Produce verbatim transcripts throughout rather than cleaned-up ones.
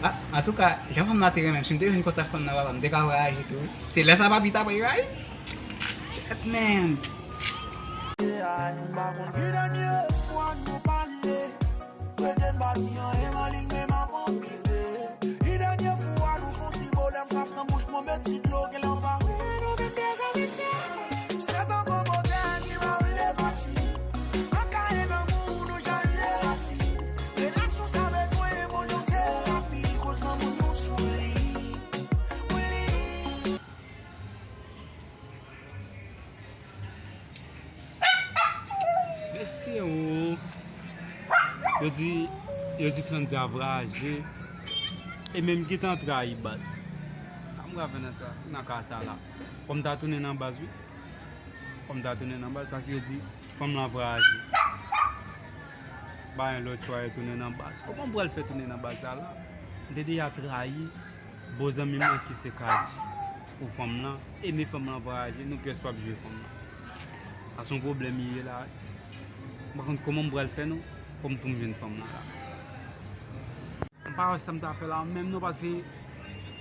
Ah, antouka, jan fanm nan te renmen m, si m te jwenn kontak fanm nan, papa, m te ka vwayaje tou, wi. Se lè sa papi t ap ray. Shit, man. M pa konn ki dènye fwa nou pale. Rete n pa di anyen, m anliy, men m ap anpire. Ki dènye fwa nou fè yon ti bo, lè m swaf nan bouch mwen met ti dlo, genlè w pa wè nou vin dezabitye. Se tankou bòtèl ki pa vle pati. Nan kaye lanmou nou chanje pati. Relasyon sa bezwen bon jan terapi, koz lanmou nou sou li. Pou li. Mesye o. Yo di, yo di Flandie a vwayaje. E menm gentan trayi baz. Sa m pral fè nan sa, nan ka sa la? Fò m ta tounen nan baz, wi. Fò m ta tounen nan baz, paske yo di fanm lan vwayaje. Pa gen lòt chwa, e tounen nan baz. Kòman m pral fè tounen nan baz la la? M te deja trayi bon zanmi m lan ki se Kadji pou fanm lan. E men fanm lan vwayaje, nou pyès p ap jwe fanm lan. Sa se yon pwoblèm li ye la. M pa konn kòman m pral fè non. Fò m pou m jwenn fanm lan la. M pa wè sa m ta fè la menm non, paske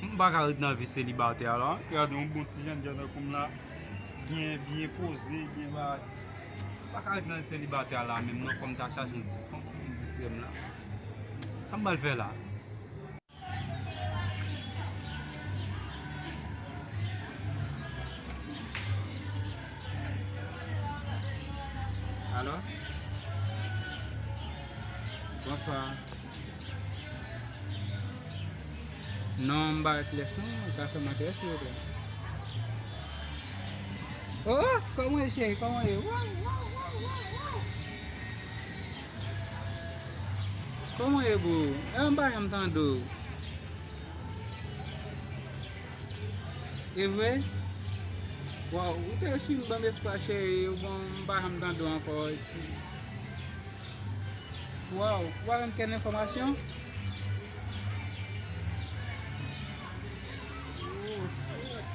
m pa ka ret nan vi selibatè a la. Gade yon bon ti jènjan tankou m la, byen, byen poze, byen bagay. M pa ka ret nan selibatè a la menm non, fò m ta chache yon ti fanm pou m distrè m la. Sa m pral fè la? Alo? Bonswa. Non, m pa ret lès non, ou ka fè m antrè silvouplè. Oh, kòman w ye cheri, kòman w ye? Waw, waw, waw, waw, waw. Kòman w ye boo? E m pa janm tande w. E vre? Waw, ou te eswi m ban m espwa cheri, bon, m pa janm tande w ankò. Waw, ou pa jwenn kèk enfòmasyon? Oh, shit.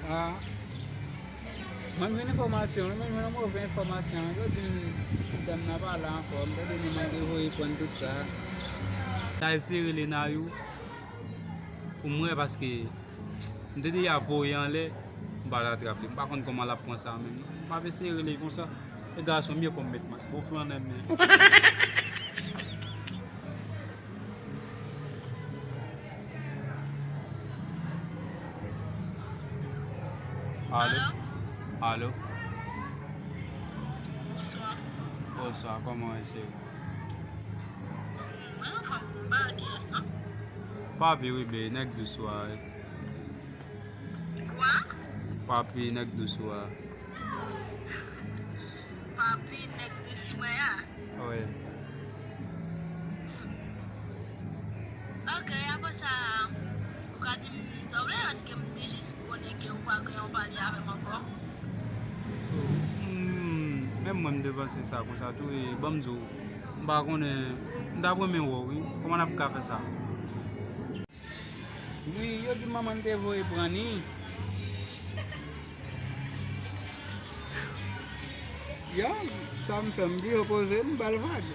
Ah. Mwen jwenn enfòmasyon, mwen jwenn yon move enfòmasyon. Yo di m ti dam nan pa la ankò. M tande nèg yo voye pran tout sa. Sa eseye rele Nayou pou mwen paske m te deja voye anlè, m pa t atrap li. M pa konn kòman l ap pran sa menm non. M ap eseye rele l konsa. E gason m ye, fò m met mask. Bon flannen men. Alo? Alo? Bonswa. Bonswa, kòman w ye cheri? Mwen anfòm, m pa wè kiyès non. Papi wi, be, nèg dous ou a wi. Kwa? Papi, nèg dous ou a. Papi, nèg dous mwen a. Wi. Ok, apre sa, ou ka di m sa w vle, èske m te jis konnen ke ou pa gen yon pale avè m ankò? Hmm, menm mwen m te panse sa konsa tou, e ban m di w, m pa konnen, m t ap renmen wè w wi, kòman n ap ka fè sa? Wi, yo di manman l te voye pran li. Ya, sa m fè, m di yo poze, m ba l vag.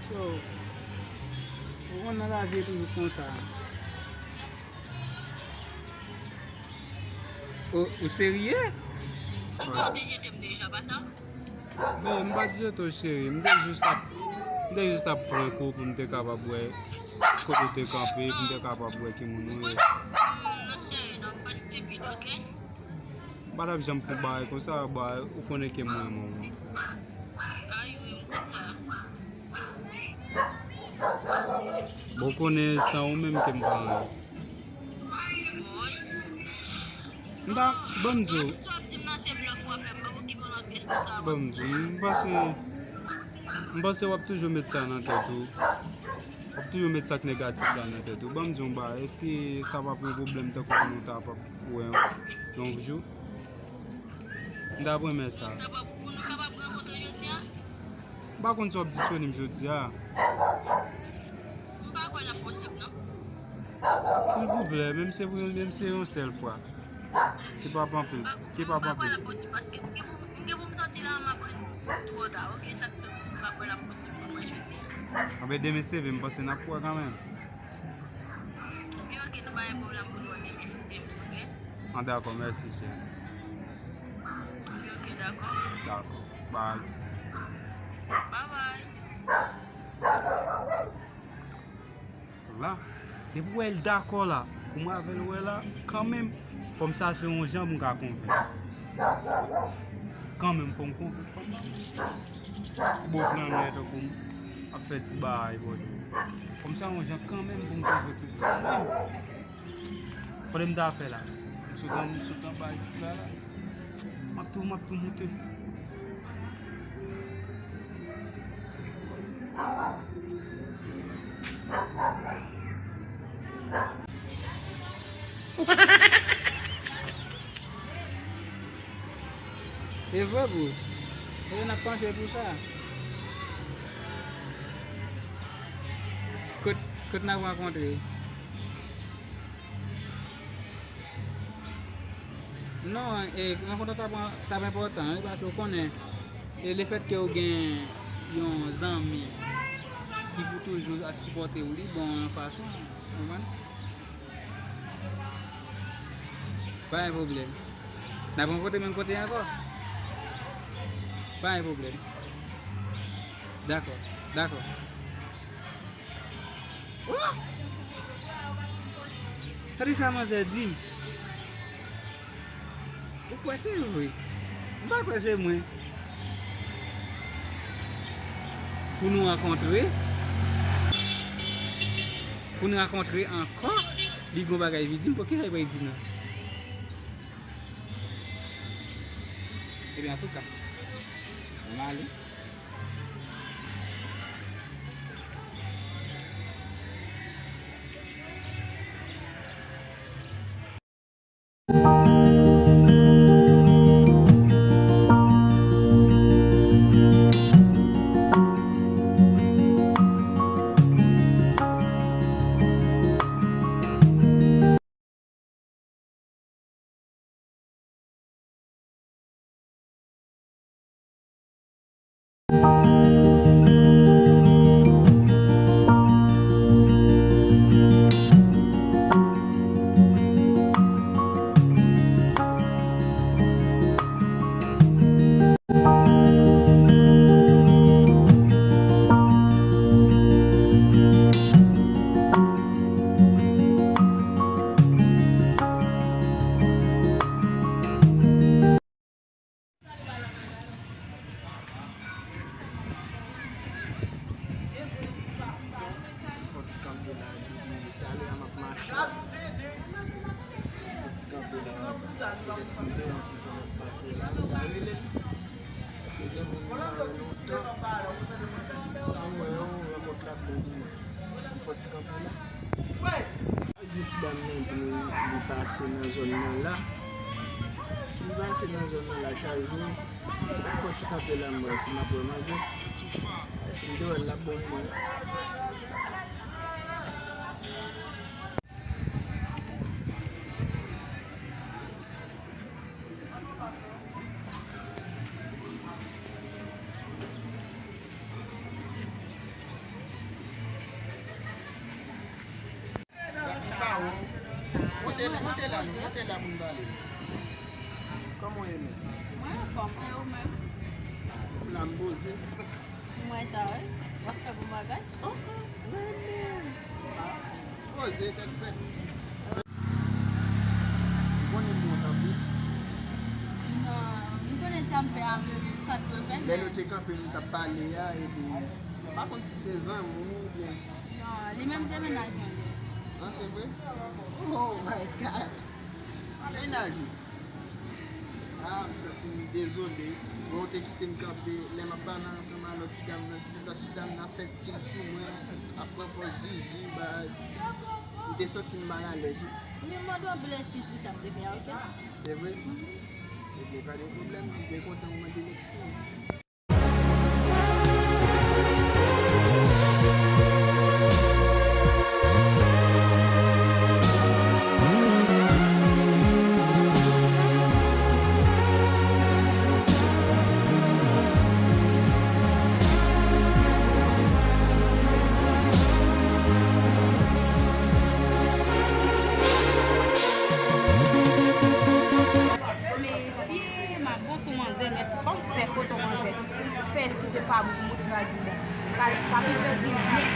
So, ou konn nan lavi e toujou konsa. O, ou serye? Ou te jete m deja, pa sa? Bon, m pa t jete w cheri, m te jis ap, m te jis ap prank ou pou m te kapab wè kote w te kanpe, pou m te kapab wè ki moun ou ye. M pa t ap janm fè bagay konsa, bwa, ou konnen ke m renmen w. Bon, konnen san ou menm ke m pa anyen. M ta, ban m di w. Ban m di w, m panse, m panse w ap toujou met sa nan tèt ou. W ap toujou met sa k negatif la nan tèt ou. Ban m di w yon bagay, èske sa p ap yon pwoblèm tankou pou nou ta p ap wè yon jou? M t ap renmen sa. Pou nou kapab rankontre jodi a? M pa konn si w ap disponib jodi a. M pa kwè l ap posib non. Silvouplè, menm se pou, menm se yon sèl fwa. Ki p ap anpil, ki p ap anpil. M pa kwè l ap posib paske m gen pou, m gen pou m sòti la, m ap vin twò ta, oke? Sa k fè m di m M ap wè l ap posib pou mwen jodi a. Anben, demen se vre, m panse n ap wè kanmenm. Ebyen, oke, nou pa gen pwoblèm pou nou wè demen, si Dye vle, oke? An, dakò, mèsi, cheri. Ebyen, oke, dakò. Dakò. Bye. Babay. La, depi w wè l dakò la, pou mwen avè l wè la, kanmenm, fò m chache yon jan pou m ka konvenk. Kanmenm, fò m konvenk, fò m chache. Ti bò flanè tankou m ap fè ti bagay, bò. Fò m chache yon jan kanmenm pou m konvenk li, kanmenm. Kote m ta fè la? M sot an, m sot anba isit la, la. M ap tou, m ap tou moute. E vre, bro. E n ap panche pou sa. Kot, kot n ap rankontre? Non, e, rankontre t ap, t ap enpòtan, wi, paske w konnen, e lefètke w gen yon zanmi ki pou toujou ap sipòte w, li bon yon fason, w konprann? Pa gen pwoblèm. N ap rankontre menm kote ankò? Pa gen pwoblèm. Dakò, dakò. Oh! Tande sa manzè di m. Ou kwè se vre? M pa kwè se mwen. Pou nou rankontre, pou nou rankontre ankò, li gon bagay li di m, pou ki sa li pral di m nan? Ebyen, antouka, m ale. Fò ti kanpe la, depi talè a m ap mache. Fò ti kanpe la, petèt si m te wè yon ti fanm ap pase la, m ta rele l. Paske gen moun m pa wè lontan. Si m wè yo, ranpòt la ap bon pou mwen. Fò ti kanpe la. Gen ti dam nan di m li pase nan zòn nan la. Si m pase nan zòn nan la chak jou, fò ti kanpe la m wè si m ap wè manzè. Si m te wè l, l ap bon pou mwen. Monte, monte la, monte la pou n pale. Kòman w ye menm? Mwen anfòm, e ou menm? M la, m poze. M wè sa, wi. W ap fè bon bagay. Oh, oh, renmen. Poze, tèt frèt. Ou konnen m bon tanpri. Non, m konnen sa m fè a, m pa t dwe fè l. Lè nou te kanpe, nou t ap pale a, epi m pa konn si se zanmi w oubyen. Non, li menm se mennaj mwen li ye. Ah, se vre? Oh my God! Mennaj ou? Ah, m santi m dezole. Bon, ou te kite m kanpe. Lè m ap pale ansanm a lòt ti dam nan, ti, lòt ti dam nan ap fè stil sou mwen, ap pran pòz zuzu, bagay. M te santi m malalèz, wi. Men m mande w anpil eskiz pou sa m te fè a, oke? Se vre? Ebyen, pa gen pwoblèm. M byen kontan ou mande m eskiz. Mwen montre kay di w bon. Kay pa pou fè di w nèt.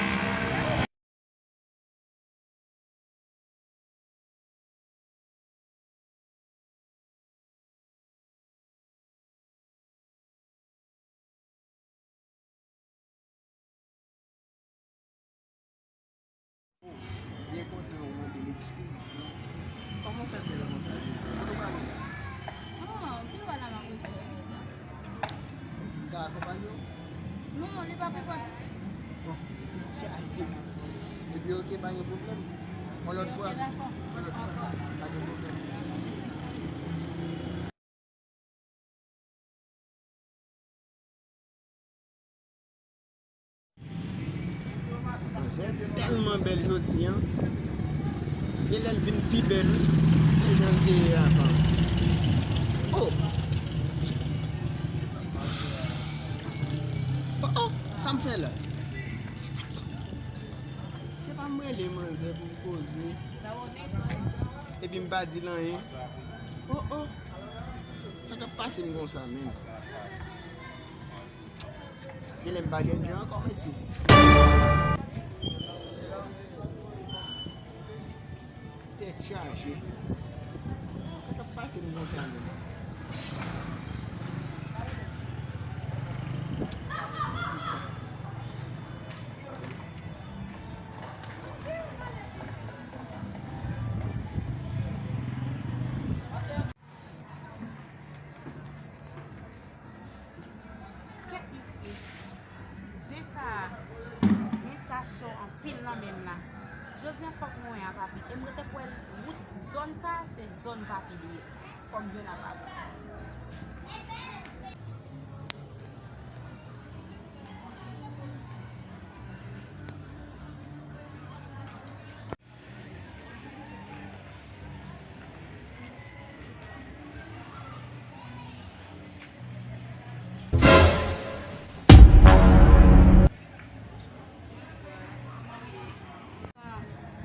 Byen kontan ou mande m eskiz. Kòman w fè fè lè konsa? Kote w prale? Ah, pi lwen la m ap retounen. M ka akonpanye w? Non, li pa pou pòt. Bon, chaje. Epi, oke, pa gen pwoblèm. Yon lòt fwa. Oke, dakò. Yon lòt fwa. Pa gen pwoblèm. Manzè tèlman bèl jodi a. Gen lè l vin pi bèl wi. Ke jan l te ye avan. Oh! Oh, oh! Sa m fè la? Se pa m rele manzè pou m koze. Epi m pa di l anyen. Oh, oh! Sa k ap pase m konsa menm? Genlè m pa jèn jan ankò, mesye. Tèt chaje. Sa k ap pase m konsa menm? Kèt mesye, zen sa, zen sa cho anpil nan men m la. Jodi a fòk mwen wè a papi. E m rete kwè wout zòn sa, se zòn papi li ye. Fòk m jwenn a papi.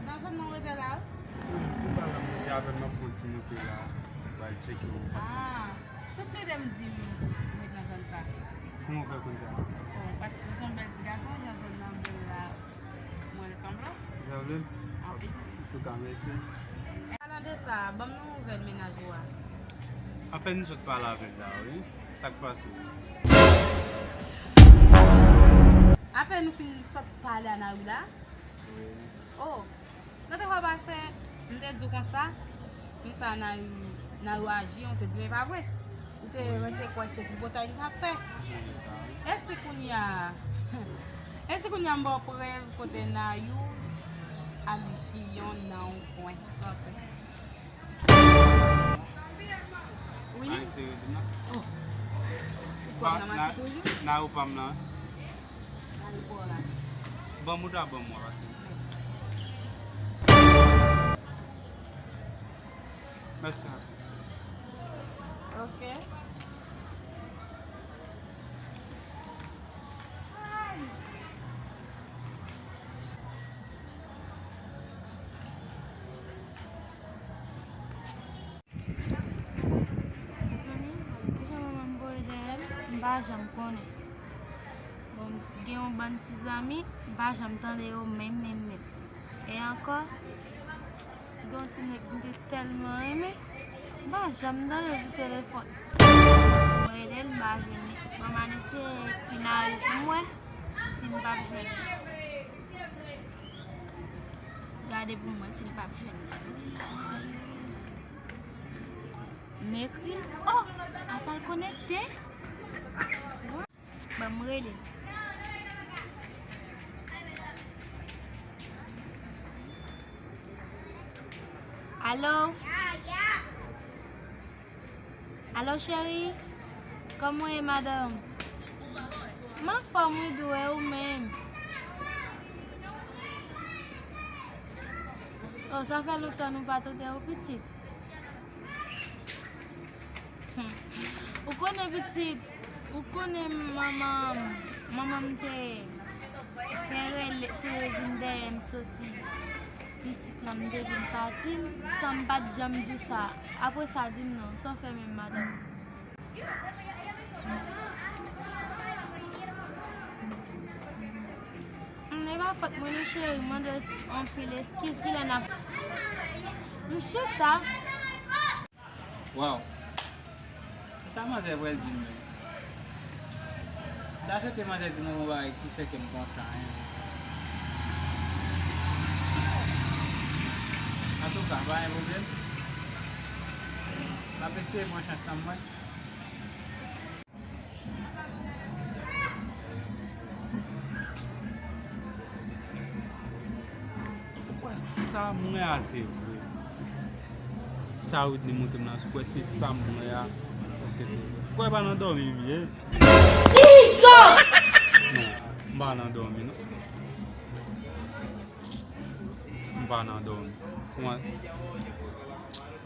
Nan zòn nan w rete la wi? Ou pa la, m rete avè m, m ap fè yon ti moute la. Pral tcheke ou. Ah, tout lide m di m ret nan zòn sa. Kòman w fè konn sa? Bon, paske w se yon bèl ti gason, jan zòn nan bèl la. Mwen sanble w? Sanble m? Anpil. Antouka, mèsi. Palan de sa, ban m nan nouvèl mennaj ou a. Apèn m sot pale avè l la, wi. Sa k pase? Apèn ou fin sot pale a Nari la? Wi. Oh, nan te fwa pase, m te di w konsa, konsa Nari, Nari aji, ou te di m e pa vre. Ou te rete kwè se tripotay li t ap fè. Ou sonje sa, wi. E si kounye a, e si kounye a m ba w prèv kote Nayou ak Jiyon nan yon kwen? Sa w ap fè? Wi. Nayou serye tou non? Oh. Ou kwè m nan manti toujou? Nayou pa m lan. Nayou pa w la. Ban m ou ta ban m mwen pase. Mèsi anpil. Ok. Mezanmi, gade kijan manman m voye dèyè m, m pa janm konnen. Bon, gen yon bann ti zanmi, m pa janm tande yo menm, menm, menm. E ankò, gen yon ti nèg m te tèlman renmen, m pa janm tande l sou telefòn. Mwen rele l, m pa jwenn li. Bon, m al eseye ekri Nari pou m wè si m p ap jwenn li. Gade pou m wè si m p ap jwenn li. M ekri l. Oh! Apa l konekte? Ban m rele l. Alo? Alo, cheri? Kòman w ye, madanm? M anfòm, wi, dou, e ou menm? Oh, sa fè lontan nou pa tande w, pitit. Hmm. Ou konnen pitit, ou konnen manman, manman m te, te rele, te vin dèyè m soti isit la, m te vin pati, san m pa t janm di w sa. Apre sa, di m non, sa w fè menm, madanm? Hmm. Pa fòt mwen non cheri, mande anpil eskiz, kilè n ap. M chita. Waw. Se sa manzè pral di m menm. M ta swete manzè di mwen yon bagay ki fè kè m kontan, hein. Antouka, pa gen pwoblèm. M ap eseye pran chans lan m wè. Ou kwè sa m wè a se vre? Sa Whitney montre m la, ou kwè se sa m wè a? Èske se vre? Ou kwè pa nan dòmi m ye? Jesus! Non, m pa nan dòmi, non. M pa nan dòmi. Kòman?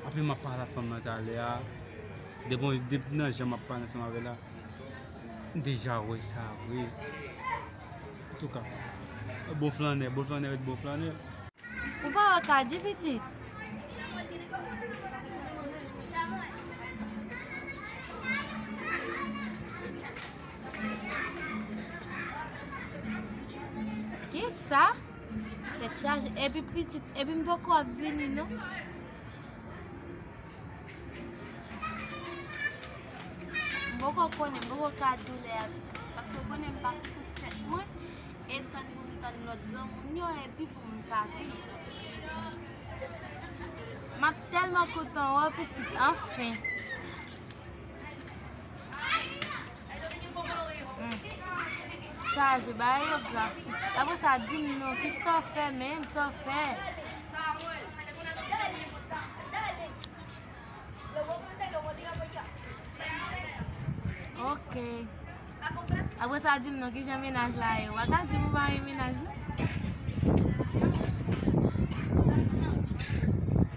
Apre m ap pale ak fanm nan talè a. Depi, depi nan jan m ap pale ansanm avè l la, m deja wè sa vre. Antouka, bon flannè, bon flannè ret bon flannè. Ou pa wè Kadi pitit? Kisa? Tèt chaje, epi pitit, epi m poko ap vini non. M poko konnen, m poko ka di w lè a pitit, paske w konnen m pa sou tèt mwen, e tann pou m tann lòt granmoun yo, epi pou m ka vini. M ap tèlman kontan wè w pitit, anfen. Hmm. Chaje, bagay yo grav pitit. Apre sa, di m non, kisa w fè menm, sa w fè? Ok. Apre sa, di m non, kijan mennaj la ye? W pa ka di m ou pa gen mennaj, non?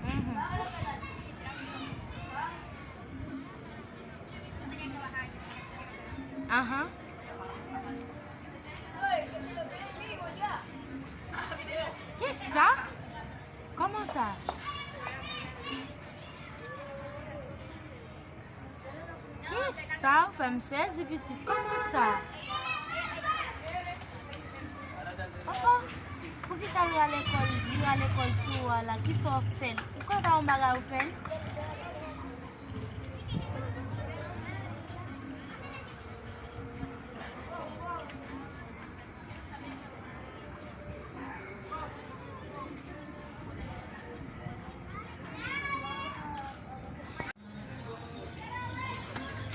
Mhm. Ahan. Kisa? Kòman sa? Kisa? Ou fè m sezi, pitit. Kòman sa? Oh, oh. Poukisa li al lekòl, li al lekòl sou ou a la? Kisa w fè l? Ou kwè pa yon bagay ou fè l?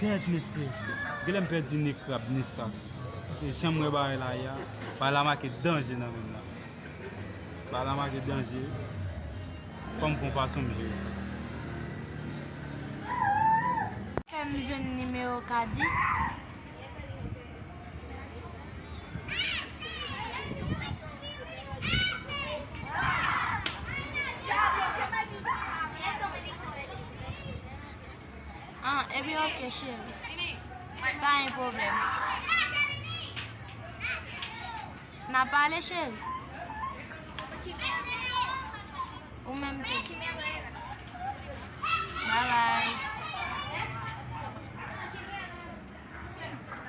Kèt mesye, genlè m pèdi ni krab ni sa. Paske jan m wè bagay la ye a, bagay la make danje nan men m la. Bagay la make danje. Fò m fè yon fason m jere sa. Fè m jwenn nimewo Kadi. Ah, ebyen, ok, cheri. Pa gen pwoblèm. N a pale, cheri. Ou menm tou. Bye bye.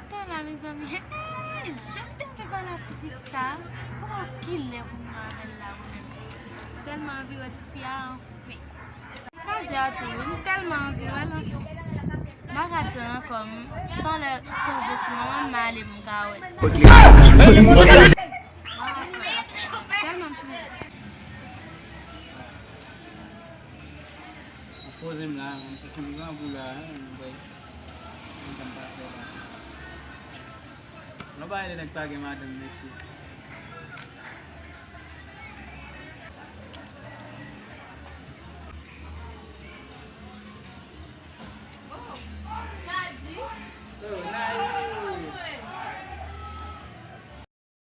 Tan la, mezanmi. Hey, jan m te vle pale a tifi sa. Bon, kilè pou m avè l la, mwen menm. Tèlman anvi wè tifi a, anfen. Kajè a tou, m tèlman anvi wè l, anfen. M pa ka tann ankò, m, son lè sove sou mwen, m ale m ka wè l. Tèlman m sou Ap poze m la, m chèche m grangou la, hein, m bay, m konn pa fè la. Non, pa ede nèg pa gen madanm, mesye.